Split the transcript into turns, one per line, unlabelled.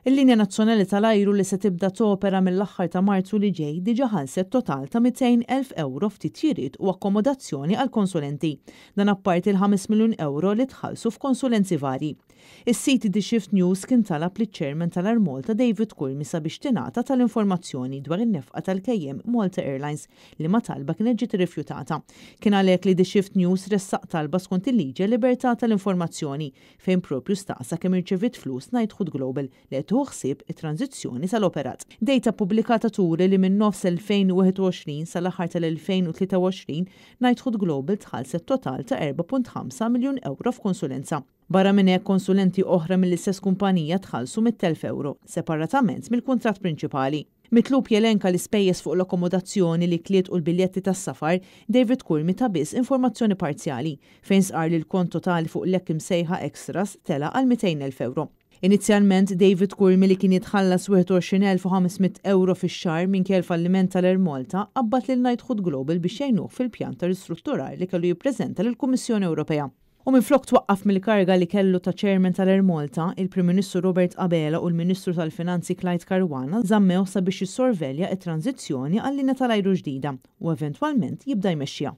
Il-linja nazzjonali tal-ajru li se tibda topera mill-aħħar ta' Marzu li ġej diġà ħallset total ta' 200,000 ewro f'titjiriet u akkomodazzjoni għall-konsulenti. Dan apparti l-ħames miljun ewro li tħallsu f'konsulenzi varji. Is-sit The Shift News kien talab liċ-Chairman tal-Air Malta David Curmi sabiex tingħata tal-informazzjoni dwar in-nefqa tal-KM Malta Airlines, liema talba kienet ġiet irrifjutata. Kien għalhekk li The Shift News ressaq talba skont il-liġi għal-libertà tal-informazzjoni fejn proprju staqsa kemm irċeviet flus Knighthood Global li qed tieħu ħsieb it-tranżizzjoni tal-operat. Data ppubblikata turi li minn nofs 2021 sal-aħħar tal-2023, Knighthood Global tħallset total ta' 4.5 miljun ewro f'konsulenza. Barra minn hekk konsulenti oħra mill-istess kumpanija tħallsu 100,000 ewro, separatament mill-kuntratt prinċipali. Mitlub jelenka l-ispejjeż fuq l-akkomodazzjoni, l-ikliet u l-biljetti tas-safar, David Curmi ta biss informazzjoni parzjali, fejn stqarr li l-kont totali fuq l-hekk imsejħa extras tela' għal 200,000 ewro. Inizjalment, David Curmi li kien jitħallas 21,500 ewro fix-xahar minkejja l-falliment tal-Air Malta, qabbad lil Knighthood Global biex jgħinuh fil-pjan ta' ristrutturar li kellu jippreżenta lill-Kummissjoni Ewropea. U minflok twaqqaf mill-kariga li kellu ta' Chairman tal-Air Malta, il-Prim Ministru Robert Abela u l-Ministru tal-Finanzi Clyde Caruana żammewh sabiex jissorvelja t-tranżizzjoni għal linja tal-ajru ġdida u eventwalment jibda jmexxiha.